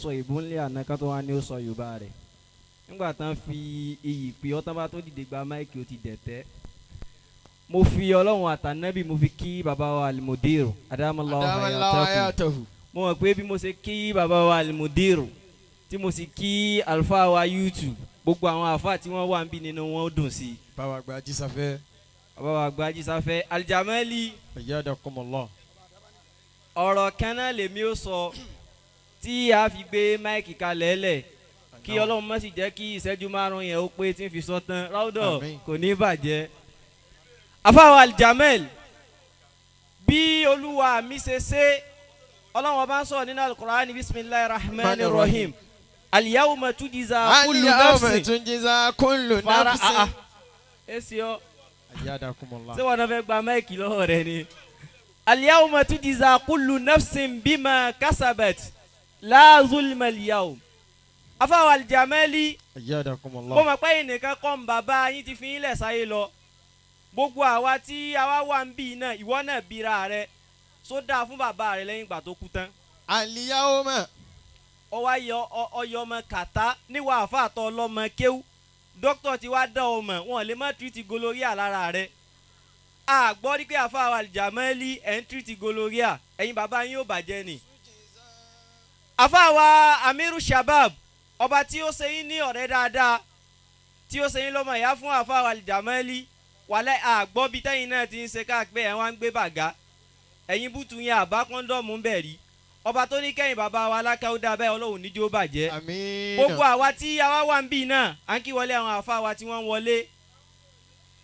Sọ ìbúnlẹ̀ àná ká tó wá ní ó sọ Yorùbá rẹ̀ nígbà tán fi iyì pé ọ́ tán bá tó dìde gba mic, ó ti dẹ̀tẹ́. Mo fi Ọlọ́run àtànẹ́bì, mo fi kí baba wa Alimudiru adamallahu hayatahu. Mo mọ̀ pé bí mo ṣe kí baba wa Alimudiru, tí mo sì kí àlùfáà wa YouTube, gbogbo àwọn àfáà tí wọ́n wà ń bí, nínú wọn ó dùn sí i. Báwa gba jísafẹ́. Baba wa gba Jísáfẹ́ Alijamali. Ayyadakumullah. Ọ̀rọ̀ kan náà lèmi ó sọ tí a fi gbé mic kalẹ̀ lẹ̀, kí Ọlọ́run má sì jẹ́ kí ìṣẹ́jú 5 yẹn ó pé tí ń fi sọ tán ráúdọ̀. Àmín. Kò ní bàjẹ́. Afáwọn Alijamel, bí Olúwa mi ṣe ṣe, Ọlọ́run ọba ń sọ̀rọ̀ nínú Alukur'ani, bisimilahi rahman rahim, aliyahuma tujiza kullu Al-yawma nafsin tujza kullu fara nafsin. ah ah esi ọ. Ayyadakumullah. Ṣé wọn náà fẹ́ gba mic lọ́wọ́ rẹ ni? Aliyahuma tujiza kullu nafsin bima kasabat la zulma aliyahum. Afáwọn Alijameli, Ayyadakumullah. mo mọ̀ pé ẹnìkan kọ́ ń bàbá yín ti fi yín lẹ̀ sáyé lọ. Gbogbo àwa tí àwa wà ń bì náà, ìwọ náà bíra rẹ sódà fún bàbá rẹ lẹ́yìn ìgbà tó kú tán. Al-yawma. Ọ wá yọ ọyọ ọmọ kàtá níwà àfàtọ ọlọmọ kéwú, dókítà ti wá dá ọmọ wọn lè má treat gonorrhea lára rẹ. A gbọ́ rí pé àfa Àlìjàmẹ́lì ẹ̀ ń treat gonorrhea, ẹ̀yin bàbá yín yóò bàjẹ́ ni. Àfa wa Amiru Shabab, ọba tí ó ṣe yín ní ọ̀rẹ́ dáadáa, tí ó ṣe yín lọ́mọ ìyá fún àfa Àlìjàmẹ́lì, wàlẹ́ àgbọ́ bíi tẹ́yìn náà ti ń ṣe káàpẹ́ ẹ̀ wá ń gbé bàgá ẹ̀yin bútu yẹn àbá condom ń bẹ̀ rí. Ọba tó ní kẹ́yìn bàbá wa alákàwọ́dá bẹ́ẹ̀, Ọlọ́run níjó bàjẹ́. Àmín. Gbogbo àwa tí àwa wà ń bì náà, à ń kí wọlé àwọn àfa wa tí wọ́n ń wọlé.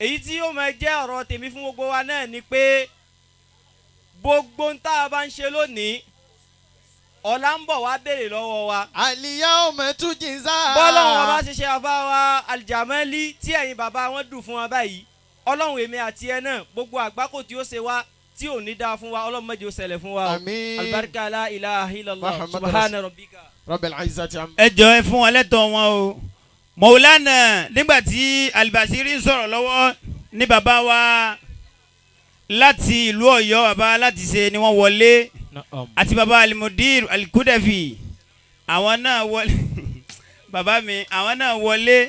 Èyí tí ó máa jẹ́ ọ̀rọ̀ tèmi fún gbogbo wa náà ni pé gbogbo ń tá a bá ń ṣe lónìí, ọ̀la ń bọ̀ wá béèrè lọ́wọ́ wa. Al-yawma tujza. Bọ́lọ́run ọba ṣiṣẹ́ àfa wa Alijamẹ́lì tí ẹ̀yin bàbá wọn dùn fún wa báyìí, Ọlọ́run èmi àti ẹ náà, gbogbo àgbákò tí ó ṣe wá tí ò ní dáa fún wa, Ọlọ́run má jẹ́ ó ṣẹlẹ̀ fún wa o. Àmín. Alibarika la ilaha illallah. Muhammad. Subhana rabbika. Rabbil izzati am. Ẹ jọ, ẹ fún wọn lẹ́tọ̀ọ́ wọn o. Mọ̀wúlánà, nígbà tí Alibasiri ń sọ̀rọ̀ lọ́wọ́ ní bàbá wa láti ìlú Ọ̀yọ́, bàbá láti ṣe ni wọ́n wọlé, àti bàbá Alimudir Alikudafi, àwọn náà wọlé. Bàbá mi, àwọn náà wọlé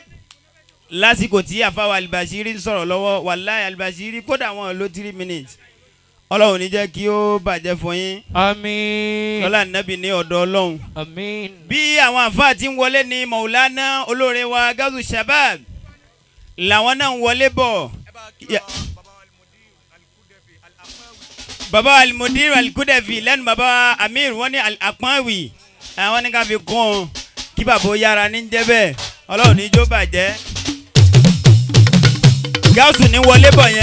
lásìkò tí àfàwọ̀ Alibasiri ń sọ̀rọ̀ lọ́wọ́. Wàláyé Alibasiri, kódà wọn ló 3 minutes. Ọlọ́run ní jẹ́ kí ó bàjẹ́ fún yín. Àmín. Lọ́lá nàbì ní ọ̀dọ̀ Ọlọ́run. Àmín. Bí àwọn àfáà ti ń wọlé ní Maulana olóore wa Gazu Shabab làwọn náà ń wọlé bọ̀. Baba Alimudir Alikudefi lẹ́nu baba Amir, wọ́n ní Apọ́nwì, àwọn ní ká fi kún un kí bàbá ó yára ní jẹ́ bẹ́ẹ̀. Ọlọ́run ní jó bàjẹ́. Gáúsù ní wọlé bọ̀ yẹn.